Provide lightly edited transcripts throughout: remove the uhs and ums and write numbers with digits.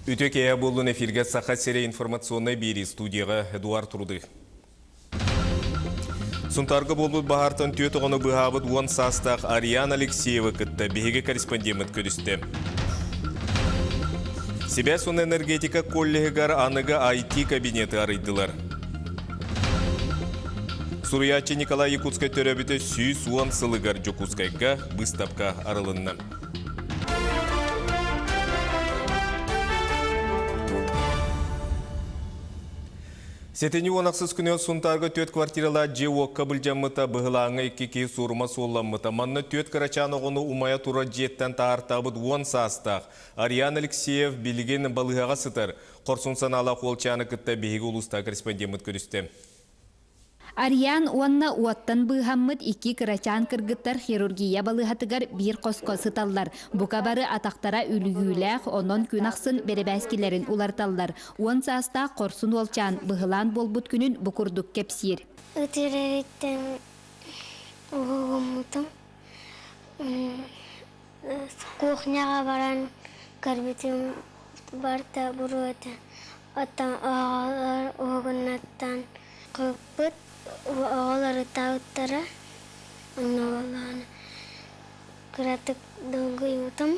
Үтүө киэһэ буоллун эфиргэ Саха сирэ информационнай биэрии студияҕа Эдуард Рудых. Сунтаарга буолбут баһаартан түөрт оҕону быһаабыт уон саастаах Ариан Алексеева кытта биһиги корреспондеммыт көрүстэ. Сибээс уонна энергетика коллеһыгар аныгы IT-кабинеты арыйдылар. Суруйааччы Николай Якутскай төрөөбүтэ 110 сылыгар Дьокуускайга быыстапка арылынна. Сэтинньи уон ахсыс күнүгэр Сунтаарга түөрт квартиралаах дьиэ уокка былдьаммыта, быһылааҥҥа икки киһи суорума суолламмыта. Манна түөрт кырачаан оҕону умайа турар дьиэттэн таһаартаабыт уон саастаах Ариан Алексеев билигин балыыһаҕа сытар. Хорсун санаалаах уолчааны кытта биһиги улуустааҕы корреспондеммыт көрүстэ. Ариан уонна уоттан быыһаммыт икки кырачаан кыргыттар хирургия балыыһатыгар биир хоско сыталлар. Бука бары атахтара үлүйүүлээх, онон күн ахсын бэрэбээскилэрин уларыталлар. Уон саастаах хорсун уолчаан быһылаан буолбут күнүн бу курдук кэпсиир. Ытырыттан уһугуммутум. Кухняҕа баран көрбүтүм барыта буруо этэ. Оттон оҕолор уһугуннаттан кыыппыт оҕолор ытаабыттара. Онно буоллаҕына кыратык долгуйбутум.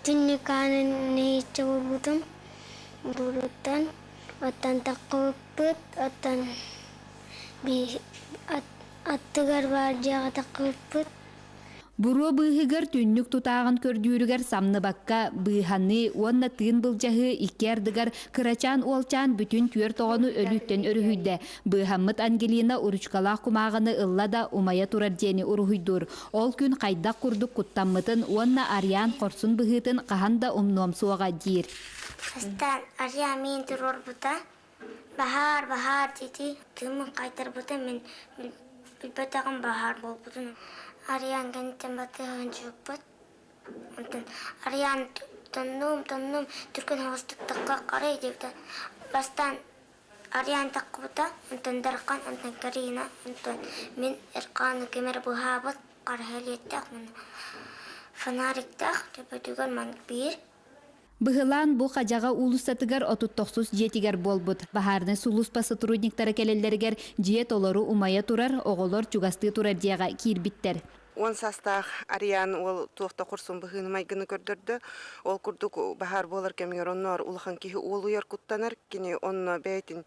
Түннүк аанын нэһииччэ булбутум. Буруттан оттон таххыбыппыт, оттон аттыгар баар дьиэҕэ таххыбыппыт. Буруо быыһыгар түннүк тутааҕын көрдүүрүгэр самныбакка быыһаныы уонна тыын былдьаһыы икки ардыгар кырачаан уолчаан бүтүн түөрт оҕону өлүүттэн өрүһүйдэ. Быыһаммыт Ангелина уручкалаах кумааҕыны ылла да умайа турар диэни уруһуйдуур. Ол күн хайдах курдук куттаммытын уонна Ариан хорсун быһыытын хаһан да умнуом суоҕа диир. Бастаан Ариан миин туруорбута. Баһаар, баһаар диэтии тыыммын хайтарбытым мин билбэтэҕим баһаар буолбутун. Арыйаан кэнниттэн батыһан чугуппут. Онтон Арыйаан тоннуум, тоннуум түргэн оҕустук тахха харай диэбитэ. Бастаан Арыйаан таххыбыта, онтон Дархан, онтон Карина, онтон мин Эрхааны ким эрэ быһаабыт хараһа илиэттээх уонна фонариктаах төбөтүгэр маннык биир Быһылаан бу Хадьаҕа уулуссатыгар 39 дьиэтигэр буолбут. Баһаарынай сулууспа сотрудниктара кэлэллэригэр дьиэ толору умайа турар, оҕолор чугастыы турар дьиэҕэ киирбиттэр. Уон саастаах Ариан уол туох да хорсун быһыыны-майгыны көрдөрдө. Ол курдук баһаар буолар кэмигэр онноор улахан киһи уолуйар куттанар. Кини онно бэйэтин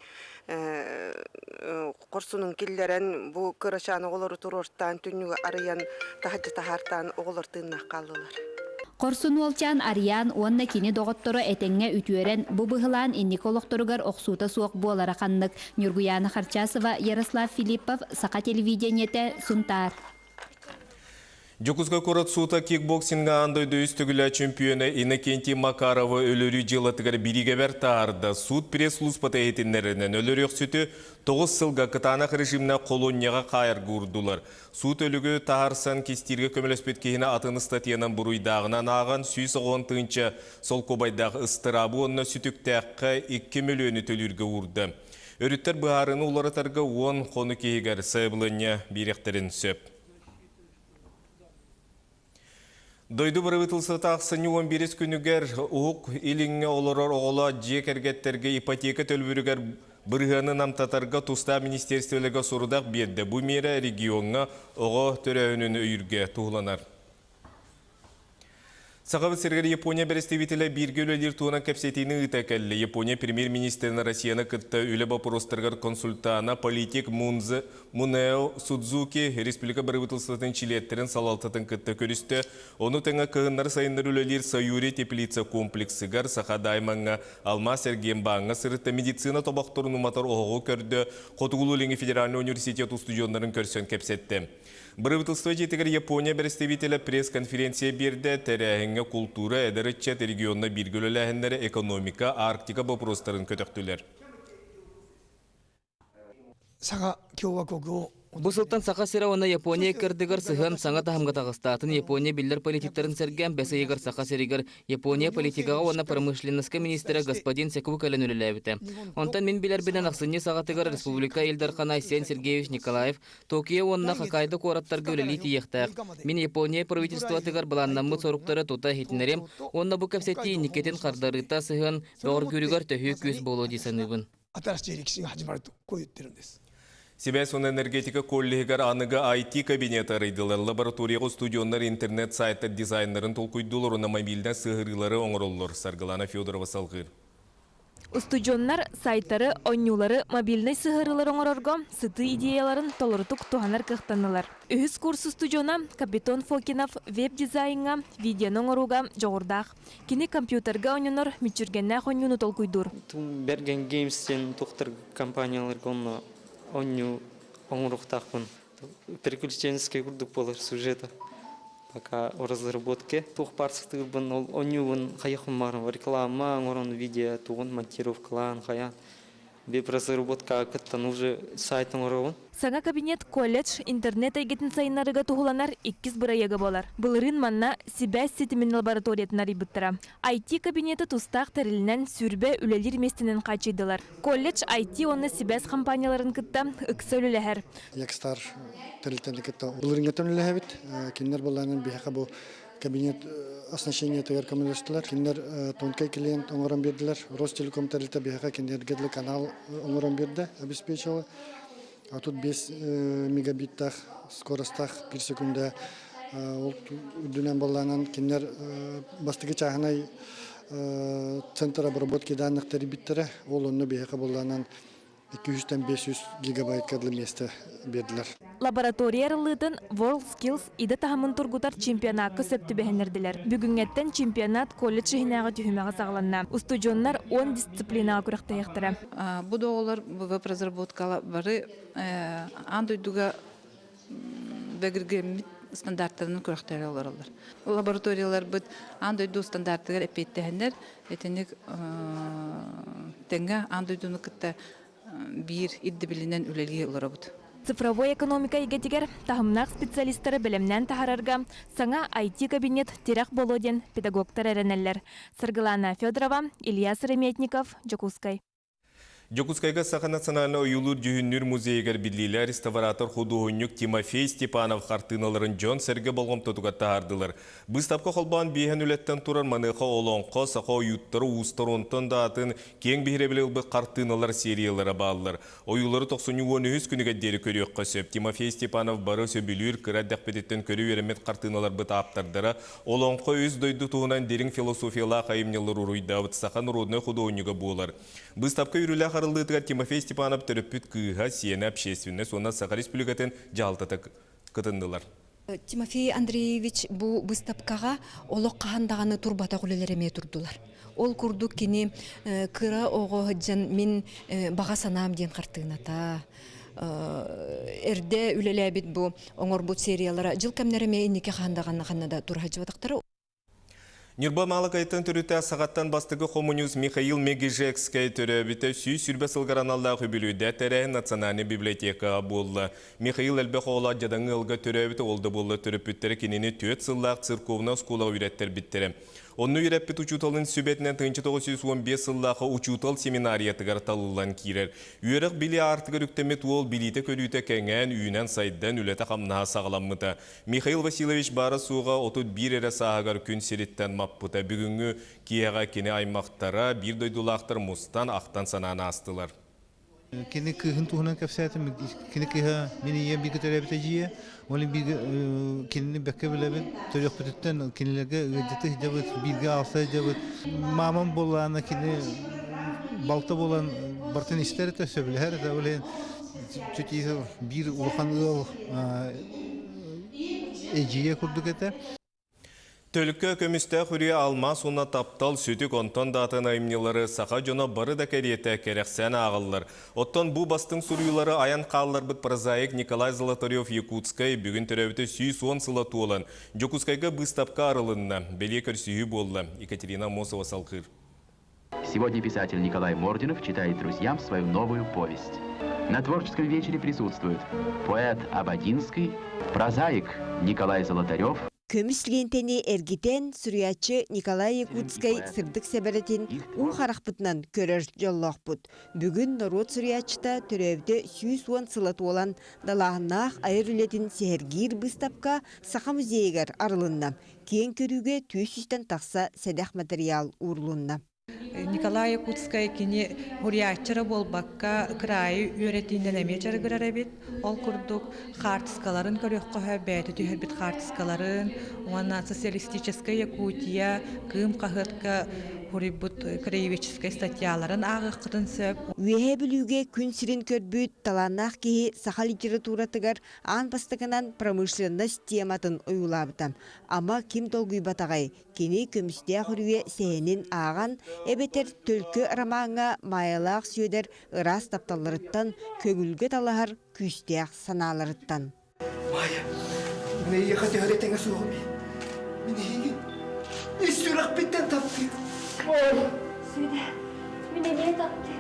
хорсунун киллэрэн бу кырачаан оҕолору туруортаан түннүгү арыйан таһырдьа таһаартаан оҕолор тыыннаах хааллылар. Хорсун уолчаан Ариан уонна кини доҕотторо этэҥҥэ үтүөрэн, бу быһылаан инники олохторугар охсуута суох буолара ханнык. Ньургуйаана Харчасова, Ярослав Филиппов, Саха телевидениетэ, Сунтаар. Дьокуускай куорат суута кикбоксинга аан дойду үс төгүлэ чемпиона Иннокентий Макаровы өлөрүү дьыалатыгар бириигэбэр таһаарда. Суут пресс-службата иһитиннэрэринэн өлөрүөхсүтү тоҕус сылга кытаанах режимнэ холуонньаҕа хаайарга уурдулар. Суут өлүгү таһаарсан кистииргэ көмөлөспүт киһини атын ыстатыйанан буруйдааҕынан ааҕан 110 тыһыынча солкуобайдаах ыстыраабы уонна сүтүктээххэ 2 мөлүйүөнү төлүүргэ уурда. Өрүттэр быһаарыыны уларытарга уон хонук иһигэр сайабылыанньа биэриэхтэрин сөп. Дойду бырабыыталыстыбата ахсынньы уон биирис күнүгэр Уһук Илиҥҥэ олорор оҕолоох дьиэ кэргэттэргэ ипотека төлөбүрүгэр бырыһыаны намтатарга тустаах министиэристибэлэргэ сорудах биэрдэ. Бу миэрэ региоҥҥа оҕо төрөөһүнүн өйүүргэ туһуланар. Сахабыт сиригэр Япония бэрэстэбиитэлэ бииргэ үлэлиир туһунан кэпсэтиини ыыта кэллэ. Япония премьер-министрин Россияны кытта үлэ боппуруостарыгар консультана, политик Мунзе Мунео Судзуки республика бырабыыталыстыбатын чилиэттэрин салалтатын кытта көрүстэ. Ону тэҥэ кыһыннары-сайыннары үлэлиир Саюри теплица комплексыгар Саха Даймаҥҥа Алмаас эргиэн-бааҥҥа сырытта медицина тобохторун уматар оһоҕу көрдө, Хотугулуу-Илиҥҥи федеральнай университет устудьуоннарын көрсөн кэпсэттэ. Бырабыыталыстыба дьиэтигэр Япония бэрэстэбиитэлэ пресс-конференция биэрдэ, тэрээһиҥҥэ култуура, эдэр ыччат, регионна бииргэ үлэлээһиннэрэ, экономика, Арктика боппуруостарын көтөхтүлэр. 佐賀共和国を Бу сылтан Саха сирэ уонна Япония икки сыһыан саҥа таһымҥа таҕыстаатын Япония биллэр политиктарын сэргээн бэс ыйыгар Саха сиригэр Япония политикаҕа уонна промышленноска министрэ господин Секу кэлэн үлэлээбитэ. Онтон мин билэрбинэн ахсынньы саҕатыгар республика Ил Дархана Айсен Сергеевич Николаев Токио уонна Хоккайдо куораттарга үлэлии тиийиэхтээх. Мин Япония правительствотыгар былааннаммыт соруктары тута иһитиннэриэм уонна бу кэпсэтии инникитин хардарыта сыһыан бөҕөргүүрүгэр төһүү күүс буолуо дии саныыбын. Сибээс уонна энергетика коллеһыгар аныгы IT-кабинет арыйдылар. Лабораторияҕа устудьуоннар интернет-сайттар дизайннарын толкуйдуулар уонна мобильнай сыһыарыылары оҥороллор. Саргылана Федорова салҕыыр. Устудьуоннар сайтары, оонньуулары, мобильнай сыһыарыылары оҥорорго сытыы идеяларын толорутук туһанар кыахтаннылар. Үһүс курс устудьуона Капитон Фокинов веб-дизайҥҥа, видеоны оҥорууга дьоҕурдаах. Кини компьютерга оонньонор мүччүргэннээх оонньууну толкуйдуур. Берген Games диэн тухтар компанияларга онно оонньуу оҥоруохтаахпын. Приключенческий курдук буолар сюжета. Пока о разработке. Туох баар сытыырбын, ол оонньуубун хайахпын баарым реклама оҥорон видео тугун монтировкалаан хайаан веб-разработкаҕа кыттан уже сайт оҥоробун. Саҥа кабинет колледж интернет эйгэтин сайыннарыыга туһуланар иккис бырайыага буолар. Былырыын манна сибээс ситимин лабораториятын арыйбыттара. IT-кабинеты тустаах тэрилинэн 20 үлэлиир миэстэнэн хааччыйдылар. Колледж IT уонна сибээс компанияларын кытта ыкса үлэлэһэр. Якстар тэрилтэни кытта былырыыҥҥыттан үлэлэһэбит. Кинилэр былаанын биһиэхэ бу кабинет оснащениетыгар көмөлөстүлэр. Кинилэр тонкай клиент оҥорон биэрдилэр. Ростелеком тэрилтэ биһиэхэ кинилэргэ канал оҥорон биэрдэ, обеспечила. А тут 5 мегабиттаах скоростаах 1 секунда ол үрдүнэн боллаанан кинилэр бастакы чааһынай центр обработки данных тэрийбиттэрэ. Ол онно биһиэхэ боллаанан 200-тэн 500 гигабайтка дылы миэстэ биэрдилэр. Лаборатория арыллыытын WorldSkills идэ таһымын тургутар чемпионакка сөп түбэһиннэрдилэр. Бүгүҥҥэттэн чемпионат колледж иһинээҕи түһүмэҕэ саҕаланна. Устудьуоннар 10 дисциплинаҕа күрэхтэһиэхтэрэ. Бу оҕолор веб-разработкала бары аан дойдуга бэгиргэммит стандартарынан күрэхтэһэ олороллор. Лабораторияларбыт аан дойду стандартыгар эппиэттэһэннэр итинник тэҥҥэ аан дойдуну кытта биир ирдэбилинэн үлэлии олоробут. Цифровой экономика эйгэтигэр таһымнаах специалистары бэлэмнээн таһаарарга саҥа IT-кабинет тирэх буолуо диэн педагогтар эрэнэллэр. Саргылана Федорова, Илья Сыромятников, Дьокуускай. Дьокуускайга Саха национальнай ойуулуур дьүһүннүүр музейыгар биллиилээх реставратор худуоһунньук Тимофей Степанов хартыыналарын дьон-сэргэ болҕомтотугар таһаардылар. Быыстапка холбоон биэһэн үлэттэн турар маныаха олоҥхо, саха ойууттара, уустар онтон да атын киэҥ биһирэбили ылбыт хартыыналар сериялара бааллар. Ойуулары 93 күнүгэр диэри көрүөххэ сөп. Тимофей Степанов бары сөбүлүүр кыра эрдэхпититтэн көрө үөрэммит хартыыналарбыт ааптардара олоҥхо үс дойду туһунан дириҥ философиялаах айымньылар уруйдаабыт саха народнай худуоһунньуга буолар. Быыстапка үөрүүлээх арыллыытыгар Тимофей Степанов төрөппүт кыыһа, сиэнэ общественность уонна Саха Республикатын дьаһалтата кытыннылар. Тимофей Андреевич бу быыстапкаҕа олох хаһан даҕаны турбатах үлэлэр эмиэ турдулар. Ол курдук кини кыра оҕо сылдьан мин баҕа санаам диэн хартыыната эрдэ үлэлээбит бу оҥорбут сериялара дьыл кэмнэрэ эмиэ инники хаһан даҕаны ханна да тура сылдьыбатахтара. Ньурба Маалыкайтан төрүттээх саҕаттан бастакы хомуньуус Михаил Мегижекскэй төрөөбүтэ 120 сылгар аналлаах үбүлүөйдээх тэрээһин Национальнай библиотекаҕа буолла. Михаил элбэх оҕолоох дьадаҥы ыалга төрөөбүтэ, ол да буоллар төрөппүттэрэ кинини түөрт сыллаах церковнай оскуолаҕа үөрэттэрбиттэрэ. Онно үөрэппит учууталын сүбэтинэн 1915 сыллаахха учуутал семинариятыгар талыллан киирэр. Үөрэх-билии аартыгар үктэммит уол билиитэ-көрүүтэ кэҥээн, үүнэн-сайдан, үлэтэ-хамнаһа саҕаламмыта. Михаил Васильевич баара-суоҕа 31 эрэ сааһыгар күн сириттэн маппыта. Бүгүҥҥү киэһэҕэ кини аймахтара, биир дойдулаахтар мустан, ахтан-санаан аастылар. Кини кыыһын туһунан кэпсээтим. Кини кыыһа мин ийэм бииргэ төрөөбүт эдьиийэ. Ол бииргэ кинини бэккэ билэбин. Төрүөхпүтүттэн кинилэргэ ыалдьыты сылдьабыт, бииргэ аалса сылдьабыт. Маамам буоллаҕына кини балта буолан барытын истэр этэ, сөбүлэһэр этэ. Ол иһин биир улахан ыал эдьиийэ курдук этэ. Төлкө көмүстээх үрүйэ алмаас уонна таптал сүтүк онтон да атын айымньылары саха дьоно бары да кэриэтэ кэрэхсээн ааҕаллар. Оттон бу бастыҥ суруйуулары айан хаалларбыт прозаик Николай Золотарев Якутскай бүгүн төрөөбүтэ 110 сыла туолан, Дьокуускайга быыстапка арылынна, бэлиэ көрсүһүү буолла. Екатерина Аммосова салҕыыр. Сегодня писатель Николай Мординов читает друзьям свою новую повесть. На творческом вечере присутствуют поэт Абадинский, прозаик Николай Золотарев, Көмүс лиэнтэни эргитэн суруйааччы Николай Якутскай сырдык сэбэрэтин уу харахпытынан көрөр дьоллоохпут. Бүгүн норуот суруйааччыта төрөөбүтэ 110 сыла туолан далааһыннаах айар үлэтин сэһэргиир быыстапка Саха музейыгар арылынна. Киэҥ көрүүгэ 400-тэн тахса сэдэх материал уурулунна. Николай Якутскай кини уруйааччы эрэ буолбакка, кыраайы үөрэтиинэн эмиэ дьарыгырар эбит. Ол курдук хаартыскаларын көрүөххэ бэйэтэ түһэрбит хаартыскаларын уонна «Социалистическая Якутия» Кыым хаһыатка суруйбут краеведческай статьяларын ааҕыаххытын сөп. Үөһээ Бүлүүгэ күн сирин көрбүт талааннаах киһи саха литературатыгар аан бастакынан промышленность тематын ойуулаабыта. Ама ким долгуйбатаҕай, Кини көмүстээх үрүйэ сэһэнин ааҕан, эбэтэр Төлкө ромаҥҥа Маайалаах Сүөдэр ыраас тапталларыттан, көҥүлгэ талаһар күүстээх санааларыттан. Маайа, мин эйиэхэ төһө тэҥэ суоҕум Мин эйигин ис сүрэхпиттэн таптыыбын. Маайа! Сүөдэр, мин эмиэ таптыыбын.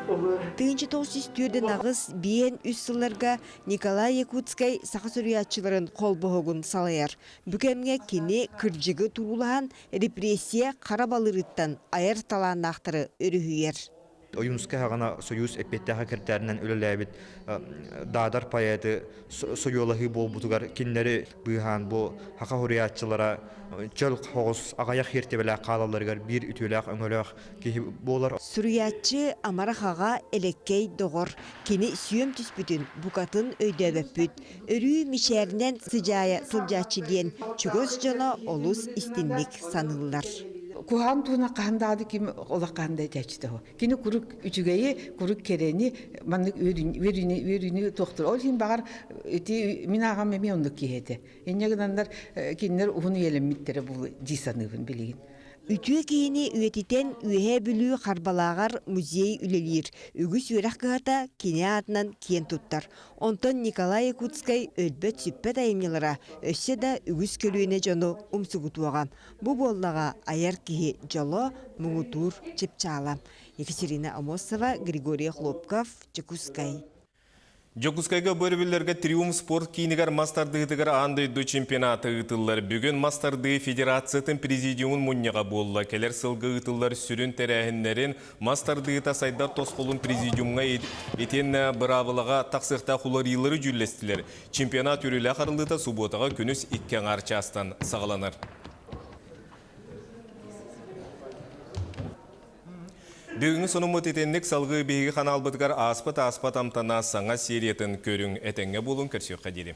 1904 биэн үс сылларга Николай Якутскай саха суруйааччыларын холбоһугун салайар. Бу кэмҥэ кини кырдьыгы туруулаһан репрессия хара балыырыттан айар талааннаахтары өрүһүйэр. Ойуунускай хаҕана Союз эппиэттээх секретарынан үлэлээбит Даадар поэты сойуолаһыы буолбутугар кинилэри быыһаан бу саха суруйааччылара чөл соҕус аҕыйах иэртибэлээх хаалалларыгар биир үтүөлээх өҥөлөөх киһи буолар. Суруйааччы амарах аҕа элэккэй доҕор. Кини сүөм түспүтүн букатын өйдөөбөппүт. Өрүү мичээринэн сыдьаайа сылдьааччы диэн чугас дьоно олус истинник саныыллар. Куһаҕан туһунан хаһан даҕаны ким олох хаһан да этээччитэ суох. Кини куруук үчүгэйи, куруук кэрэни, маннык үөрүүнү, үөрүүнү туохтур. Ол иһин баҕар ити мин ааҕам эмиэ оннук киһи этэ. Инньэ гынаннар кинилэр уһун үйэлэммиттэрэ буолуо дии саныыбын билигин. Үтүө киһини үйэтитэн Үөһээ Бүлүү Харбалааҕар музей үлэлиир. Үгүс үөрэх кыһата кини аатынан киэн туттар. Онтон Николай Якутскай өлбөт-сүппэт айымньылара өссө да үгүс көлүөнэ дьону умсугутуоҕа. Бу буоллаҕа айар киһи дьоло, муҥутуур чыпчаала. Екатерина Амосова, Григорий Охлопков, Дьокуускай. Дьокуускайга бу өрөбүллэргэ Триумф спорт киинигэр мас тардыһыытыгар аан дойду чемпионата ыытыллар. Бүгүн мас тардыы федерациятын президиумун мунньаҕа буолла. Кэлэр сылга ыытыллар сүрүн тэрээһиннэрин мас тардыыта сайдар тосхолун президиумҥа итиэннэ быраабылаҕа тахсыахтаах уларыйыылары дьүүллэстилэр. Чемпионат үөрүүлээх арыллыыта субуотаҕа күнүс икки аҥаар чаастан саҕаланар. Бүгүҥҥү сонуммут итинник салгыы биһиги ханаалбытыгар ааспыт ааспат амтана саҥа сериятын көрүҥ этэҥҥэ буолун көрсүөххэ диэри.